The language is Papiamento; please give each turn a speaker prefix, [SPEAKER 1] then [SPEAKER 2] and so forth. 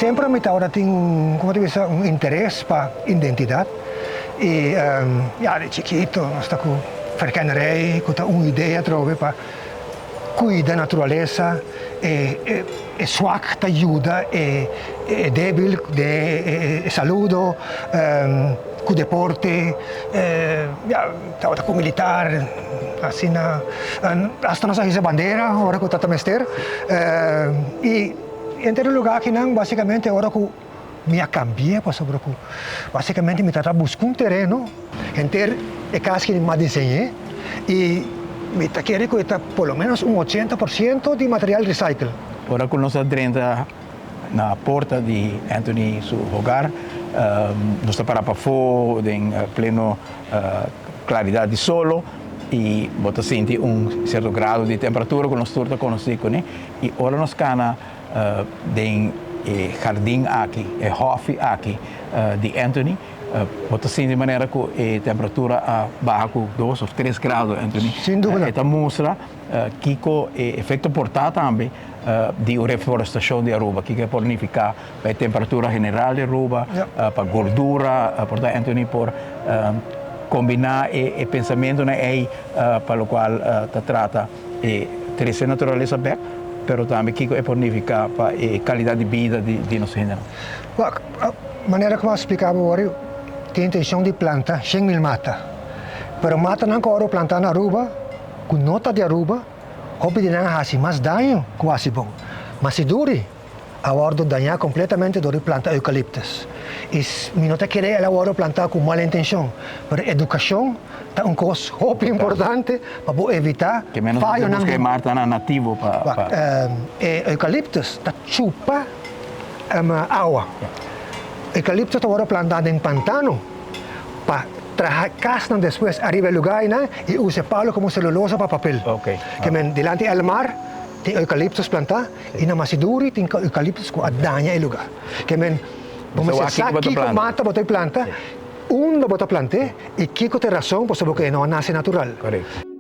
[SPEAKER 1] Semper mi tabata tin un, como ta bisa, un interes pa identidad y ya di chikito nos ta cu verkennerij cu ta un idea atrobe pa cuida naturalesa, e e swak ta yuda e e debil den e saludo, cu deporte, ya tabata cu militar asina hasta nos a hisa bandera ora cu tata mester y Enter e lugar akinan basicamente ora cu mi a cambia pasobra cu basicamente mi tata busca un tereno henter e cas ki mi a diseñe y mi ta kere cu e ta por lo menos un 80% di material recycle.
[SPEAKER 2] Ora cu nos a drenta na porta di Anthony su hogar nos ta para pafo den pleno claridad di solo y bo ta sinti un cierto grado di temperatura cu nos tur ta conoci cune. I ora nos kana den e hardin aki, e hòfi aki di Anthony, bo ta sinti manera ku e temperatura a baha ku dos òf tres grado, Anthony.
[SPEAKER 1] Sin duda.
[SPEAKER 2] E ta mustra kiko e efekto por ta tambe di un reforestashon di Aruba, kiko e por nifiká pa e temperatura general di Aruba, pa gordura, por ta Anthony por kombiná e pensamentunan ei pa lokual ta trata. E trese naturalesa bek, pero tambe kiko e por nifiká pa e kalidat di bida di nos hendenan.
[SPEAKER 1] Wak, manera ku a splika bo wòrdu, tin intenshon di planta 100,000 mata. Pero matanan ku a wòrdu plantá na Aruba, ku no ta di Aruba, hopi di nan a hasi mas daño ku hasi bon. Masiduri a wòrdu dañá kompletamente dor di planta eukaliptus. I mi no ta kere el a wòrdu plantá ku mal intenshon, pero edukashon ta un kos hopi importante pa bo evitá
[SPEAKER 2] Ke menos bo ta
[SPEAKER 1] fayonan
[SPEAKER 2] buska e
[SPEAKER 1] den.
[SPEAKER 2] martanan nativo pa
[SPEAKER 1] Wak,
[SPEAKER 2] pa.
[SPEAKER 1] e eukaliptus ta chupa awa. Eukaliptus ta wòrdu plantá den pantano pa traha kasnan despues ariba e lugá einan i usa e palu komo selulosa pa papel.
[SPEAKER 2] Oké.
[SPEAKER 1] Ke men dilanti el mar tin eukaliptus plantá. I na Masiduri tin eukaliptus ku a daña e lugá. Ke men, bo mester sa kiko mata bo ta planta, unda bo ta plant'é i kiko ta e rason pasobra ku e no a nase natural.
[SPEAKER 2] Korekto.